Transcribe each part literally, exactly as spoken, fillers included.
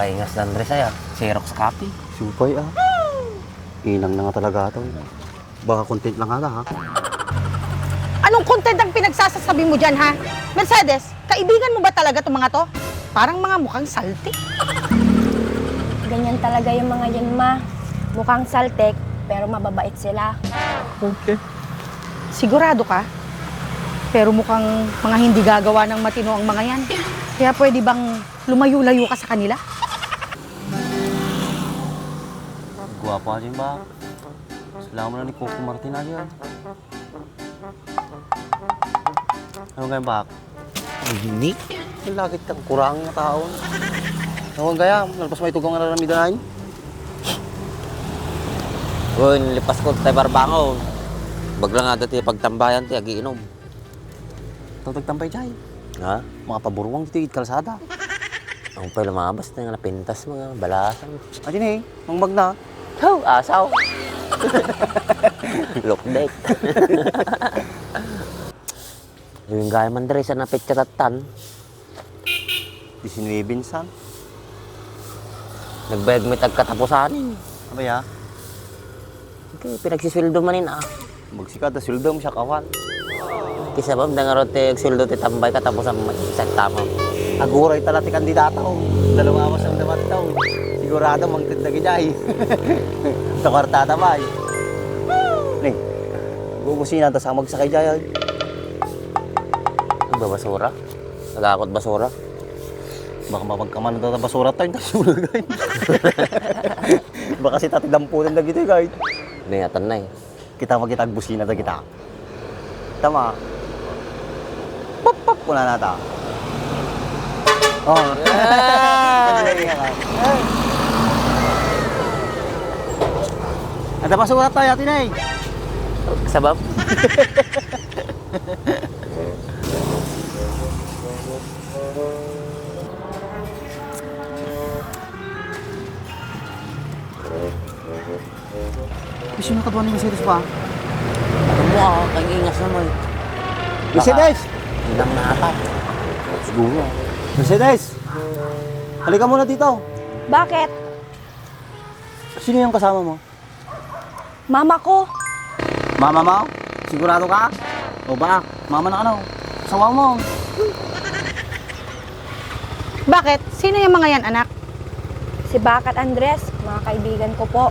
Kaingas ni Andres ay, ah. Xerox copy. Supay, ah. Inang na nga talaga to. Baka content lang ata, ha? Anong content ang pinagsasasabi mo dyan, ha? Mercedes, kaibigan mo ba talaga itong mga to? Parang mga mukhang saltik. Ganyan talaga yung mga yun, ma. Mukhang saltik, pero mababait sila. Okay. Sigurado ka? Pero mukhang mga hindi gagawa ng matino ang mga yan. Kaya pwede bang lumayo-layo ka sa kanila? Guwapo ka dyan ba? Salamat na ni Coco Martin aja. Ano kaya, bak? Hindi. Lagi kang kurang nga tao. Ewan kaya, nalpas may tugang nga naramidan. Uy, nalipas ko, tay barbango. Bagla nga dati pagtambayan, ti agiinom. Tawag tambay jay. Ha? Mga paburuang dito, kalsada. Ang pala lumabas na nga napintas, mga balasan. Adi ni, mangbag na. Ho, asaw. Look dead. Yung gaya man diri sa napitsa tattan. Disinibin san? Nagbayag may tagkatapusanin. Ano ya? Okay, pinagsisweldo manin, ah. Magsikada, sweldo mo siya kawan. Kisa ba, dangaro ti agsueldo ti tambay, katapusan mo, isang tama. Aguray tala ti kandidato. Dalawa mas ang dapat daw. Sigurado, mangted na gijay. Sa kwarta ta ba, eh? Ning, gugusina, tas ang magsakay jay, ay. Ang babasura? Nagakot basura? Baka mapagkamanan ta basura tayo, tas yung lagay. Baka si Tati Dampunan na gito, guys. Ningatan na eh. Kita makita agbusina ta kita. Tama. Pop, pop, kuna na ta. Oh. Ada pa surat tayo, Ate Nay. Sabab? Sino ka doon ni Mercedes pa? Ano mo, ah, kaingas naman. Mercedes! Baka ilang na ata. Siguro. Mercedes! Halika muna dito. Bakit? Sino yung kasama mo? Mama ko. Mama mo? Sigurado ka? O ba, mama na ano? Asawa mo? Bakit? Sino yung mga yan, anak? Si Bakat Andres, mga kaibigan ko po.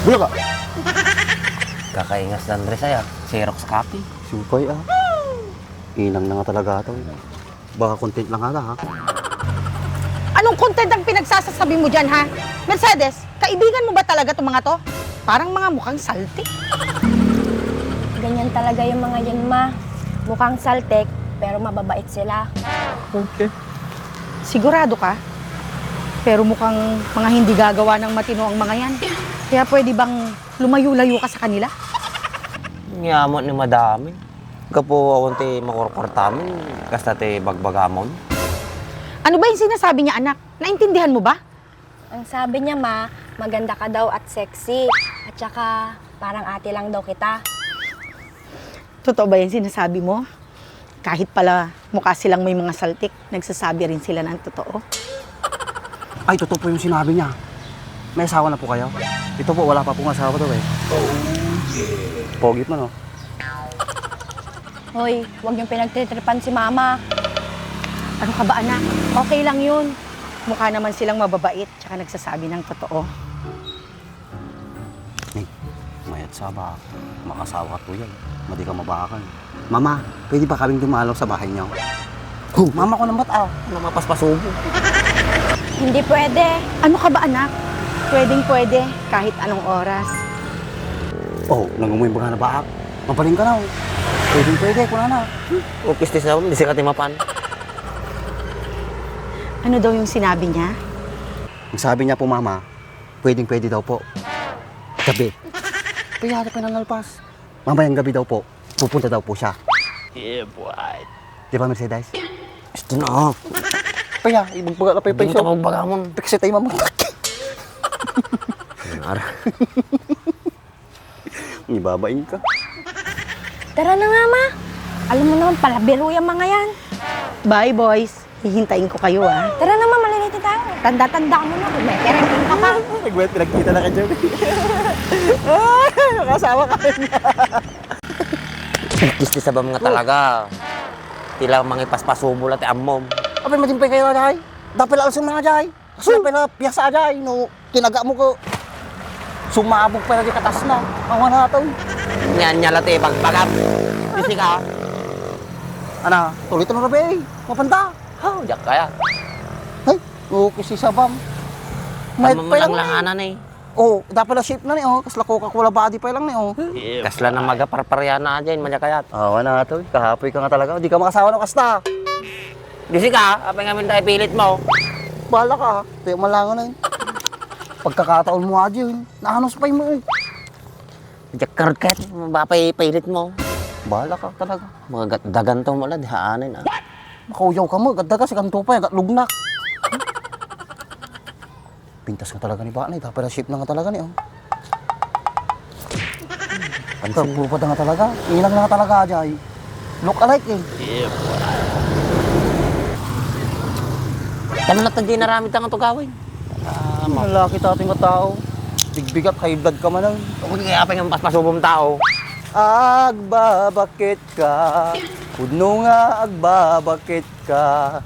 Bulaga! Kakaingas ni Andres ay, ah. Xerox copy. Supay, ah. Inang na nga talaga to. Baka content lang ata, ha? Anong content ang pinagsasasabi mo dyan, ha? Mercedes, kaibigan mo ba talaga itong mga to? Parang mga mukhang saltik. Ganyan talaga yung mga yun, ma. Mukhang saltik, pero mababait sila. Okay. Sigurado ka? Pero mukhang mga hindi gagawa ng matino ang mga yan. Kaya pwede bang lumayo-layo ka sa kanila? Nyaman ni madami. Gapu awan ti makurkurtamin, kasta ti bagbagamon. Ano ba yung sinasabi niya, anak? Naintindihan mo ba? Ang sabi niya, ma, maganda ka daw at sexy. At saka, parang ate lang daw kita. Totoo ba yung sinasabi mo? Kahit pala mukha silang may mga saltik, nagsasabi rin sila ng totoo. Ay, totoo po yung sinabi niya. May asawa na po kayo? Ito po, wala pa pong asawa to eh. Pogi pa, no? Hoy, huwag niyong pinagtitripan si Mama. Ano ka ba, anak? Okay lang yun. Mukha naman silang mababait, tsaka nagsasabi ng totoo. Ning, mayat sa ba? Makasawa ka to yan. Madi ka mabakan. Mama, pwede ba kaming dumalaw sa bahay niyo? Huh, mama ko naman, ah. Mama, paspasubo. Hindi pwede. Ano ka ba, anak? Pwedeng pwede, kahit anong oras. Oh, nangumoy baga na ba? Mabaling ka na, oh. Pwedeng pwede, kuna na. O, pistis na, hindi siya katimapan. Ano daw yung sinabi niya? Ang sabi niya po, mama, pwedeng pwede daw po. Gabi. Kaya pa nangalpas. Mamayang gabi daw po, pupunta daw po siya. Yeah, boy. Di ba, Mercedes? Ito na. Paya, ibagbaga na pay pay. Hindi mo ito pagbagamon. Pekse tayo, mama. Ano ara? Ibabain ka. Tara na nga, ma. Alam mo naman, palabiro yung mga yan. Bye, boys. Hihintayin ko kayo, ah. Tara na, ma. Malilito tayo. Tanda-tanda mo na. May kerengking ka pa. Nagwet, pinagkita na ka dyan. Ay, makasawa ka rin. Kis ti sabam nga talaga. Tila mangipaspasubo la ti ammom. Apay, madimpay kayo, Jay. Dapay la alsem na, Jay. Kasi pala piyasa, Jay, no? Tinaga mo ko. Sumabog pala di katas na. Ang wana to. Niyan niya la ti ibagbagam. Bisi ka. Ana, tuloy to na rabi. Mapanta. Oh, diyak kaya. Ay, okay si sabam. Mayat Tama mo pa lang lang, lang, eh. Ana, eh. Oh, dapat na shape na ni, oh. Kasla Coca-Cola body pa lang ni, oh. Kasla na magaparparyana dyan, manya kayat. Ah, wala to. Kahapoy ka nga talaga. Di ka makasawa no kasta. Bisi ka, apay ngamin tayo pilit mo. Bahala ka, ha? Tayo malangan na yun. Pagkakataon mo, Adi, yun. Naanos pa mo, eh. Diyak karot kayat, mapay pilit mo. Bahala ka talaga. Mga gat-, dagan to mo lang, di haanin, ah. Makauyaw ka mo, gatdaga, si kanto pa, gat lugnak. Pintas nga talaga ni Banay, dapat na shape na nga talaga ni, oh. Ang purpada nga talaga, ilang na nga talaga, Jay. Look alike, eh. Ano na tagdi naramid nga to gawin? Ah, ma- Lalaki tating nga tao. Bigbigat, high blood ka man, oh. Kung kaya pa yung paspasubong tao. Agbabakit ka, pudno nga agbabakit ka.